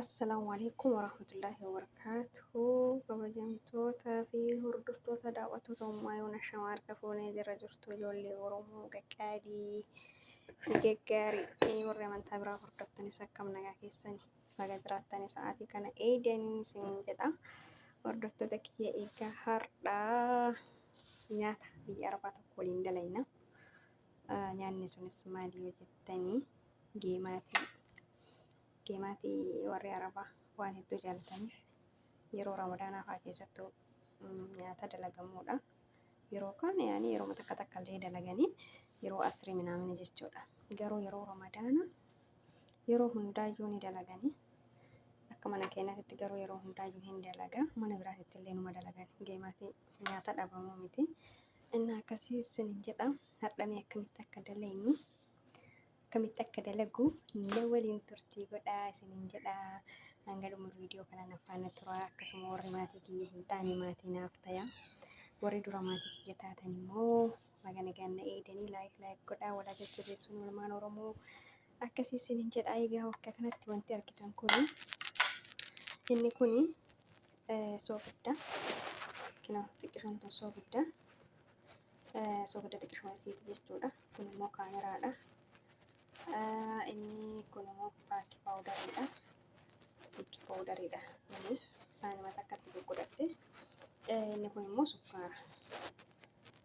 Assalaamu alaikum warahmatullaahi wabarakaatuhu. Kabajamtoota fi hordoftoota daawwattoota ummaa yoona shamaa harka fuunee jira jirtu ijoollee Oromoo qaqqaalii fi gaggaarii warri amantaa biraa hordoftanis akkam nagaa keessani baga jiraattani sa'aatii kana eedaniin isiniin jedha. Hordoftoota kiyya egaa har'aa nyaata biyya arabaa tokko waliin dalayna. Nyaanni sunis maali yoo jettanii geemaatii Geemaatii warri Arabaa waan hedduu jaalataniif yeroo Ramadaanaa fa'aa keessattuu nyaata dalagamuudha. Yeroo kaan yaani yeroo takka takka illee dalaganii yeroo asrii minaamini jechuudha. Garuu yeroo Ramadaanaa yeroo hundaayyuu ni dalaganii. Akka mana keenyaatti garuu yeroo hundaayyuu hin dalaga. Mana biraatitti illee numa dalagan. Geemaatii nyaata dhabamuu miti. Inni akkasii isinin jedha. Hadhamee akkamitti akka dalaynu akkamitti akka dalagu na waliin turtii godhaa isiniin jedha. Hanga dhuma viidiyoo kana na faana tura. Akkasuma warri maatii kiyya hin taane maatii naaf taya. Warri dura maatii kiyya taatan immoo baga nagaan na eegdanii laayik laayik godhaa walaa jajjabeessuun ilmaan Oromoo akkasii isiniin jedha. Egaa bakka kanatti wanti argitan kuni inni kuni soogidda. Kinoo xiqqishoon tun soogidda. Soogidda xiqqishuma isiiti jechuudha. Kun immoo kaameraadha. Inni kun immoo paakii paawudariidha. Paakii paawudariidha. Kuni saanima takkatti goggodhadhe. Inni kun immoo sukkaara.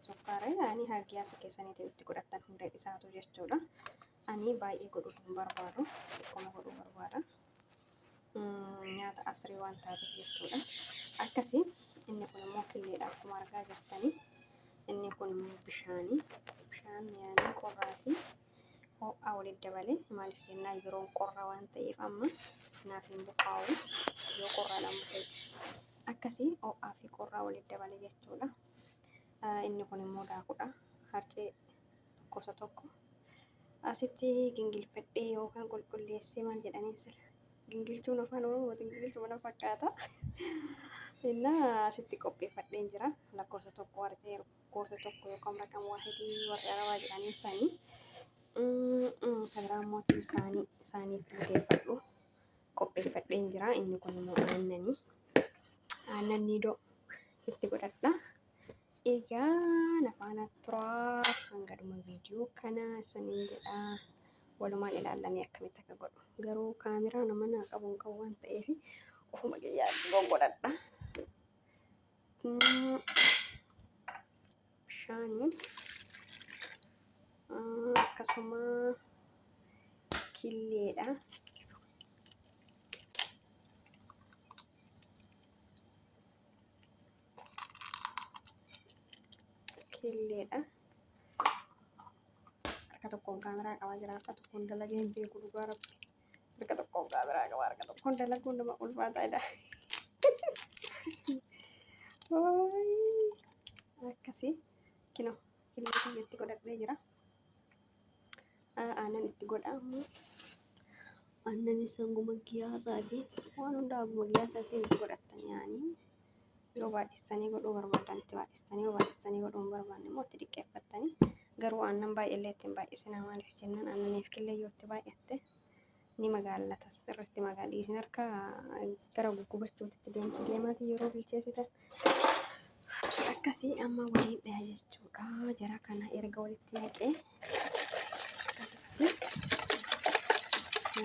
Sukkaara yaani hagiyaasa keessaniitiin itti godhattan hunda isaatu jechuudha. Ani baay'ee godhuu hin barbaadu. Xiqqoma godhuu barbaada. Nyaata asrii waan taateef jechuudha. Akkasii inni kun immoo killeedha akkuma argaa jirtanii. Inni kun immoo bishaani. Bishaan yaani qorraa fi ho'aa walitti dabalee maaliif jennaan yeroon qorra waan ta'eef amma naaf hin bukaa'u yoo qorraadhaan bukeesse. Akkasii ho'aa fi qorraa walitti dabalee jechuudha. Inni kun immoo daakudha. Harcee lakkoofsa tokko. Asitti gingilfadhee yookaan qulqulleessee maal jedhanii sila. Gingilchuun afaan Oromootiin gingilchuma na fakkaata. Innaa asitti qopheeffadheen jira. Lakkoofsa tokko harcee lakkoofsa tokko yookaan raqam waahidii warri arabaa jedhanii sanii. Kan biraa immoo isaanii isaaniif bukeeffadhu qopheeffadheen jira. Inni kun immoo aannanii. Aannan niidoo itti godhadha. Egaa na faana turaa hanga dhuma viidiyoo kanaa isiniin jedha. Walumaan ilaallamee akkamitti akka godhu. Garuu kaameraa nama naa qabu hin qabu waan ta'eef ofuma kiyyaa goggodhadha. Bishaanii akkasuma killeedha. Killeedha. Harka tokkoon kaameraa qabaa jira. Harka tokkoon dalagee hin beeku dhugaa rabbi. Harka tokkoon kaameraa qaba. Harka tokkoon dalaguun nama ulfaataadha. Akkasii kinoo killee kiyya itti godhadhee jira. Aannan itti godha amma. Aannan sanguma giyaasaatiin waan hundaa haguma giyaasaatiin itti godhattan yaanii. Yoo baay'istanii godhuu barbaaddan itti baay'istanii yoo baay'istanii godhuu hin barbaanne immoo itti xiqqeeffattanii. Garuu aannan baay'eellee itti hin baay'isinaa maaliif jennaan aannaniif killee yoo itti baay'atte ni magaallata sirriitti magaalli isin harka gara guggubachuutitti deemti deemaati yeroo bilcheessitan. Akkasii amma waliin dhaya jechuudha. Jara kana erga walitti naqee akkasitti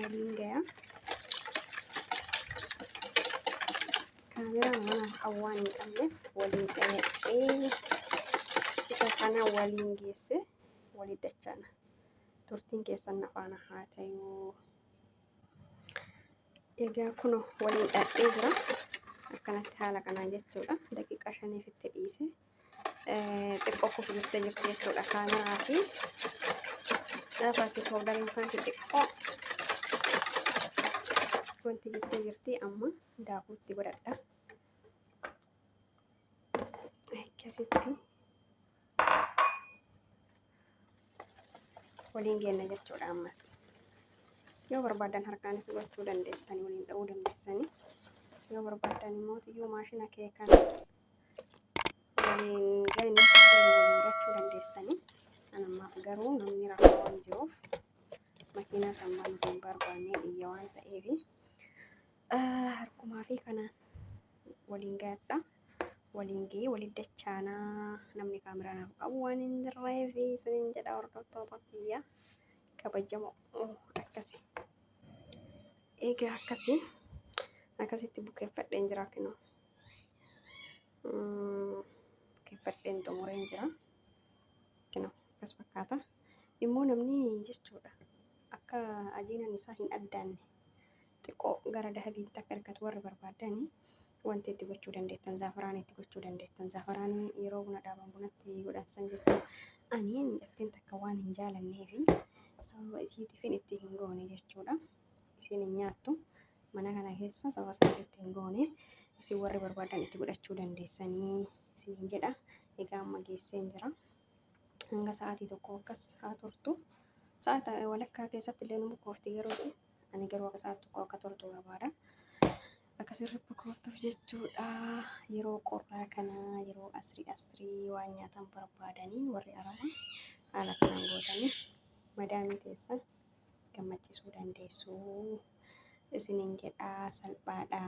waliin gaya. Kaameraa mana qabu waan hin qabneef waliin dhayadhee isa kana waliin geesse waliin dachaana. Turtiin keessan na faana haa ta'u. Egaa kuno waliin dhadhee jira. Akkanatti haala kanaan jechuudha. Daqiiqaa shaniif itti dhiise. Xiqqoo kufu jettee jirti jechuudha. Kaameraa fi fakkii powdariin kan xixiqqoo wanti jettee jirti amma daakuutti godhadha. Akkasitti waliin geenna jechuudha ammas. Yoo barbaadan harkaanis gochuu dandeettanii waliin dha'uu dandeessanii. Yoo barbaadan immoo tiyyuu maashina kee kan waliin gani waliin gachuu dandeessanii. An ammaaf garuu namni rakkoo waan jiruuf makiinaa san banuu hin barbaanne iyya waan ta'eef. Harkumaa fi kanaan waliin gahadha. Waliin gahee waliin dachaanaa namni kaameraa naaf qabu waan hin jirreef isiniin jedha hordoftoota kiyya kabajamoo akkasi. Egaa akkasi akkasitti bukeeffadheen jira kinoo. Bukeeffadheen xumureen jira. Kinoo akkas fakkaata. Immoo namni jechuudha akka ajiinan isaa hin addaanne xiqqoo gara dahabiitti akka argatu warri barbaadani wanti itti gochuu dandeettan zaafaraanii itti gochuu dandeettan. Zaafaraanii yeroo buna dhaaban bunatti godhan san jechuudha. Ani ittiin takka waan hin jaalanneefi sababa isiitiifin itti hin goone jechuudha. Isiin hin nyaattu mana kana keessa sababa saniif itti hin goone. Isin warri barbaadan itti godhachuu dandeessanii isiniin jedha. Egaa amma geesseen jira. Hanga sa'aatii tokko akkas haa turtu. Sa'aata walakkaa keessatti illee nu bukoofti yeroo isin. Ani garuu akka sa'aati tokko akka turtu barbaada. Akka sirri bukooftuuf jechuudha. Yeroo qorraa kana yeroo asrii asrii waan nyaatan barbaadanii warri Arabaa haala kanaan gootanii madaamii teessan gammachiisuu dandeessu. Isiniin jedha salphaadha.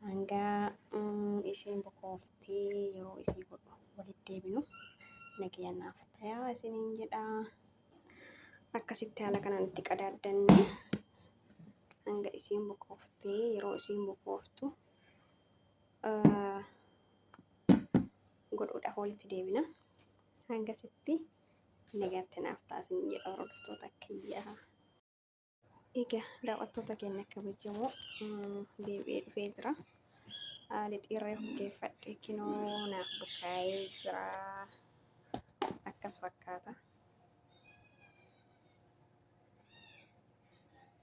Hanga isheen bukooftee yeroo isii godhu walitti deebinu nagaya naaf tayaa isiniin jedha. Akkasitti haala kanaan itti qadaaddanne hanga isiin bukooftee yeroo isiin bukooftu godhuudhaaf walitti deebina. Hangasitti nagaatti naaf ta'a isiniin jedha hordoftoota kiyyaa. Egaa daawwattoota keenya kabajamoo deebi'ee dhufee jira. Lixirree hoggeeffadhe kinoo naaf bukaa'ee jira. Akkas fakkaata.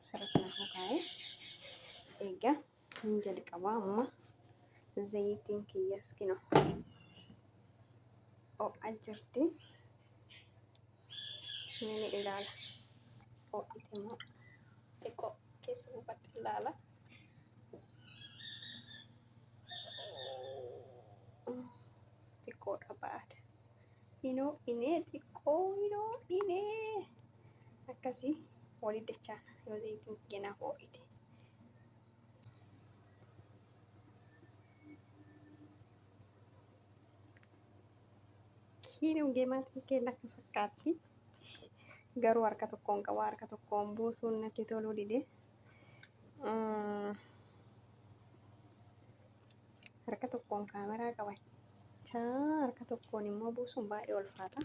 Sirriitti naaf bukaa'ee. Egaa hin jalqaba amma zayitiin kiyyas kinoo ho'aa jirti. Ni ilaala. Ho'ite moo xiqqoo keessa buufadhe ilaala. Xiqqoodha baada. Inoo inee xiqqoo inoo inee akkasii walii dachaana yoo zayitiin kiyya naaf ho'ite. Kiinoo geemaatiin keenya akkas fakkaatti. Garuu harka tokkoon qaba harka tokkoon buusuun natti toluu dide. Harka tokkoon kaameraa qabachaa harka tokkoon immoo buusuun baay'ee ulfaata.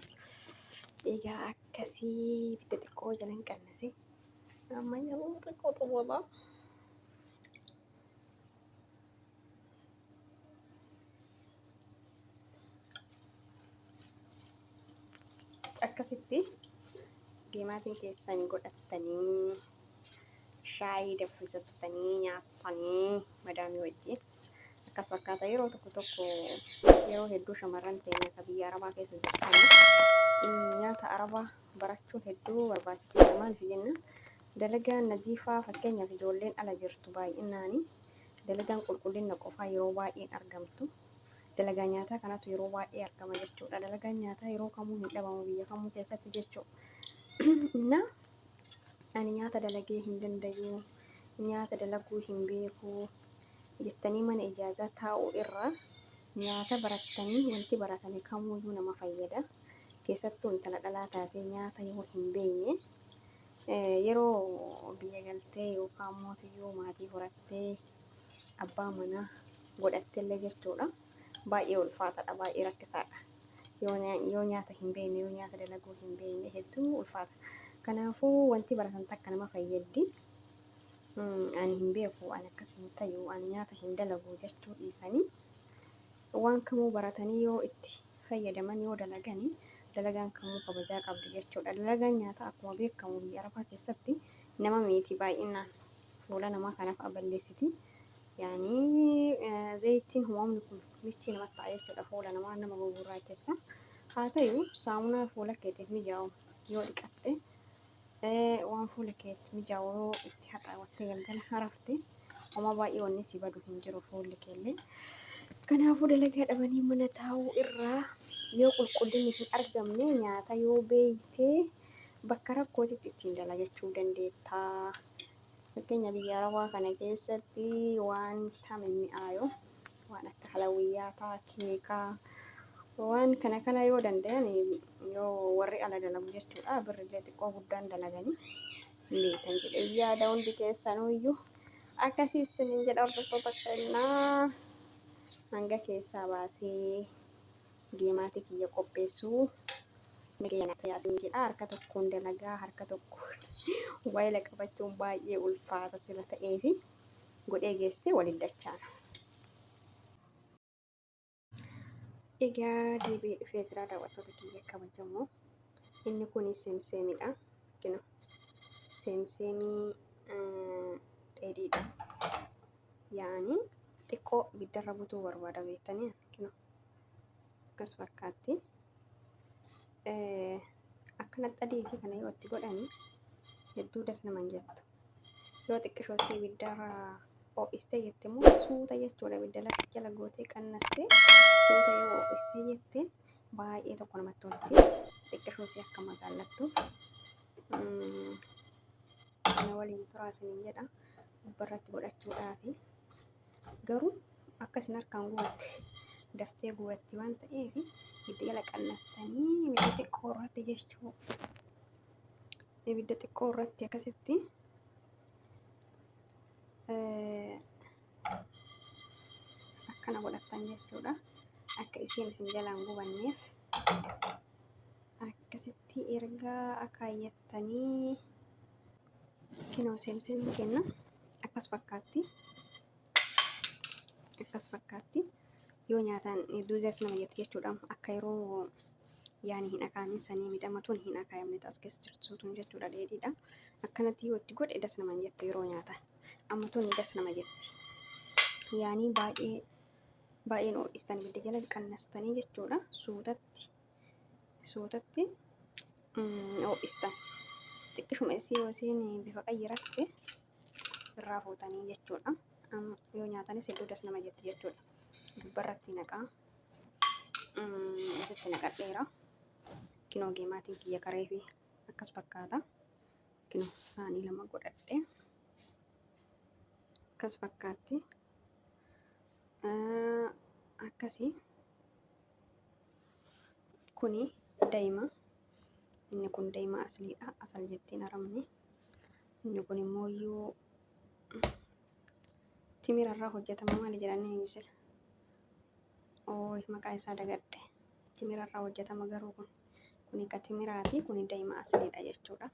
Egaa akkasii ibidda xiqqoo jalan qannase. Amma yeroo xiqqoo xumura. Akkasitti geemaatiin keessan godhattanii shaayii danfisattanii nyaattanii madaamii wajjin akkas fakkaata. Yeroo tokko tokko yeroo hedduu shamarran teenya akka biyya Arabaa keessa jirtan nyaata Arabaa barachuun hedduu barbaachisaadha. Maaliif jenna dalagaan naziifaa fakkeenyaaf ijoolleen ala jirtu baay'inaan dalagaan qulqullina qofaa yeroo baay'een argamtu. Dalagaa nyaataa kanatu yeroo baay'ee argama jechuudha. Dalagaan nyaataa yeroo kamuu hin dhabamu biyya kamuu keessatti jechuudha. Na ani nyaata dalagee hin dandayu, nyaata dalaguu hin beeku jettanii mana ijaazaa taa'uu irra nyaata barattanii wanti baratame kamuyyuu nama fayyada. Keessattuu intala dhalaa taatee nyaata yoo hin beekne yeroo biyya galtee yookaan mootiyyuu maatii horattee abbaa manaa godhattellee jechuudha. Baay'ee ulfaataadha, baay'ee rakkisaadha. Yoo nyaata hin beekne, yoo nyaata dalaguu hin beekne hedduu ulfaata. Kanaafuu wanti baratan takka nama fayyaddi. Ani hin beeku, ani akkas hin tayu, ani nyaata hin dalagu jechuu dhiisanii waan kamuu baratanii yoo itti fayyadaman yoo dalagani dalagaan kamuu kabajaa qabdi jechuudha. Dalagaan nyaataa akkuma beekamu biyya Arabaa keessatti nama miiti baay'inaan fuula namaa kanaaf balleessiti. Yaani zayitiin uumamni kun michii namatti ta'a jechuudha. Fuula namaa nama gugurraachessa. Haa ta'u saamunaa fuula keetiif mijaa'u yoo dhiqatte waan fuula keetti mijaa'u yoo itti haxaawwattee galgala harafte homaa baay'ee wanni si badu hin jiru fuulli keellee. Kanaafuu dalagaa dhabanii mana taa'uu irraa yoo qulqullinni hin argamne nyaata yoo beeyte bakka rakkootitti ittiin dalagachuu dandeetta. Fakkeenya biyya Arabaa kana keessatti waan mimmi'aayo waan akka halawwiyyaataa, keekaa waan kana kana yoo danda'an yoo warri ala dalagu jechuudha. Birrillee xiqqoo guddaan dalaganii hin beektan jedhee yaada hundi keessanuyyuu. Akkasii isiniin jedha hordoftoota kennaa hanga keessaa baasee geemaatii kiyya qopheessuu nagaya jedha. Harka tokkoon dalagaa harka tokkoon waayila qabachuun baay'ee ulfaata sila ta'eefi godhee geessee waliin dachaana. Egaa deebi'ee dhufee jira daawwattoota kiyya kabajamoo. Inni kun seemseemidha. Kino seemseemii dheedhiidha. Yaani xiqqoo ibiddarra butuu barbaada beektanii kino akkas fakkaatti. Akkanatti adii isii kana yoo itti godhani hedduu das naman jettu. Yoo xiqqishoo isii ibiddarra ho'istee jette immoo suuta jechuudha ibidda lafa jala gootee qannastee suuta yoo ho'istee jette baay'ee tokko namatti tolti. Xiqqishoo isii akka magaallattu. Kana waliin turaa isiniin jedha. Gubbarratti godhachuudhaafi garuu akka isin harkaan gubatte daftee gubatti waan ta'eef ibidda jala qannastanii ibidda xiqqoo irratti jechuu ibidda xiqqoo irratti akkasitti akkana godhattan jechuudha. Akka isiin isin jalaan gubanneef akkasitti erga akaayyattanii kinoo seemseemiin kenna akkas fakkaatti. Akkas fakkaatti. Yoo nyaatan hedduu das nama jetti jechuudha. Akka yeroo yaani hin akaamin sanii midhamatuun hin akaayamne as keessa jirtu tun jechuudha dheedhiidha. Akkanatti yoo itti godhe das nama jettu yeroo nyaatan. Amma tun das nama jetti. Yaani baay'ee baay'een ho'istan ibidda jala qannastanii jechuudha. Suutatti suutatti ho'istan. Xiqqishuma isii yoo isiin bifa qayyiratte irraa fuutanii jechuudha. Amma yoo nyaatanis hedduu das nama jetti jechuudha. Gubbarratti naqaa. Asitti naqadheera. Kinoo geemaatiin kiyya karee fi akkas fakkaata. Kinoo saanii lama godhadhe. Akkas fakkaatti. Akkasii. Kuni daa'ima. Inni kun daa'ima asliidha. Asal jettiin haramni. Inni kun immoo iyyuu timira irraa hojjetama maali jedhanii hin sila. Ooyi maqaa isaa dagadhe. Timira irraa hojjetama garuu kun. Kuni ka timiraati. Kuni daa'ima asliidha jechuudha.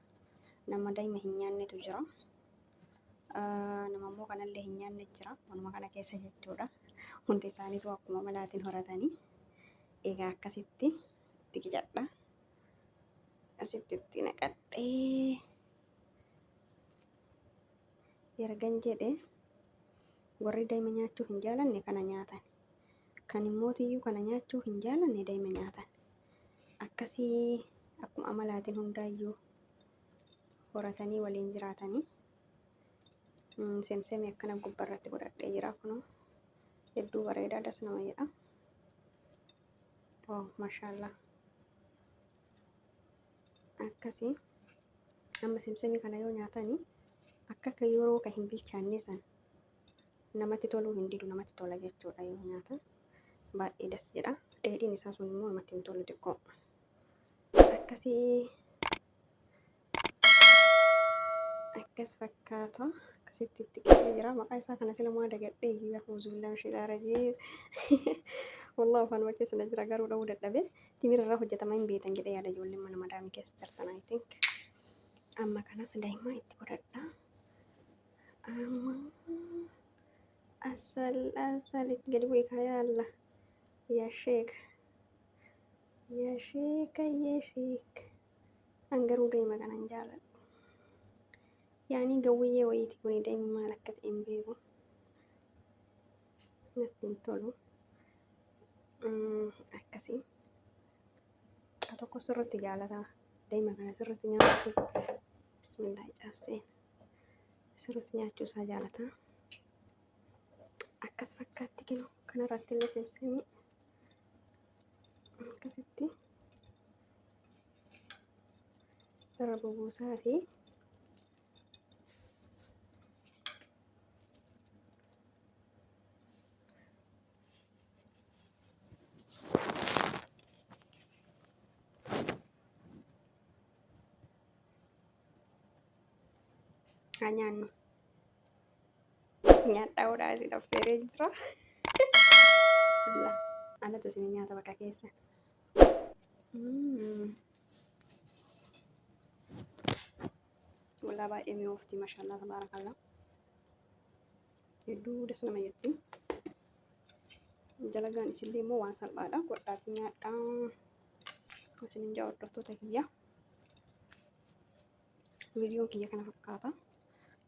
Nama daa'ima hin nyaannetu jira. Nama immoo kanallee hin nyaanne jira. Manuma kana keessa jechuudha. Hundi isaaniitu akkuma malaatiin horatanii. Egaa akkasitti itti qicadha. Asitti itti naqadhee ergan jedhe warri daa'ima nyaachuu hin jaalanne kana nyaatan. Kan immootiyyuu kana nyaachuu hin jaalanne daa'ima nyaatan. Akkasii akkuma amalaatiin hundaayyuu horatanii waliin jiraatanii. Seemseemii akkana gubbarratti godhadhee jira kunoo hedduu bareedaa das nama jedha. Oh mashallah. Akkasii amma seemseemii kana yoo nyaatanii akka akka yeroo ka hin bilchaanne san namatti toluu hin didu namatti tola jechuudha yoo nyaatan baay'ee das jedha. Dheedhiin isaa sun immoo namatti hin tolu xiqqoo. Akkasii akkas fakkaata. Akkasitti itti qicee jira. Maqaa isaa kana silumaa dagadhee iyyuu a'uuzubillahi minash shayxaani rajiim. Wallah afaanuma keessa na jira garuu dha'uu dadhabe. Timira irraa hojjetama hin beektan jedhee yaada ijoolleen mana madaamii keessa jirtan I think. Amma kanas daa'ima itti godhadha. Amma asal asal itti gadi bu'e kaa yaa Allah. Yaa sheek. Yaa sheeka yaa sheek. An garuu daa'ima kana hin jaaladhu. Yaani gawwiyyee wayiiti kuni daa'imni maal akka ta'e hin beeku. Natti hin tolu. Akkasii. Mucaa tokko sirriitti jaalata. Daa'ima kana sirriitti nyaachuu. Bismillah cabseen. Sirriitti nyaachuu isaa jaalata. Akkas fakkaatti kinoo kanarratti illee seensanii akkasitti irra bubuusaa fi Haa nyaannu. Nyaadhaa godhaa isin affeeree jira. Bismillah. Anatu isin nyaata bakka keessa. Walaa baay'ee mi'oofti mashallah tabaarakallaa. Hedduu das nama jetti. Dalagaan isillee immoo waan salphaadha. Godhaatii nyaadhaa. Isinin jaa hordoftoota kiyya. Viidiyoon kiyya kana fakkaata.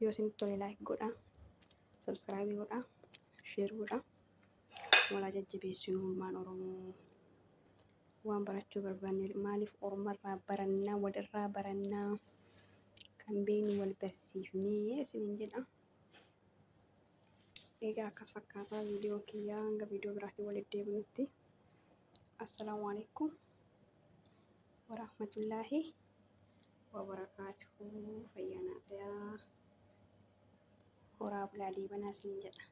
Yoo isinitti tole like godhaa. Subscribe godhaa. Share godhaa. Walaa jajjabeessinu ilmaan Oromoo. Waan barachuu barbaanne maaliif ormarraa barannaa walirraa barannaa kan beeknu wal barsiifnee isinin jedha. Egaa akkas fakkaata viidiyoon kiyya hanga viidiyoo biraatiin walitti deebinutti. Assalaamu alaikum warahmatullaahi wabarakaatuhu. Fayyaa naa ta'aa. Horaa bulaa deebanaa isinin jedha.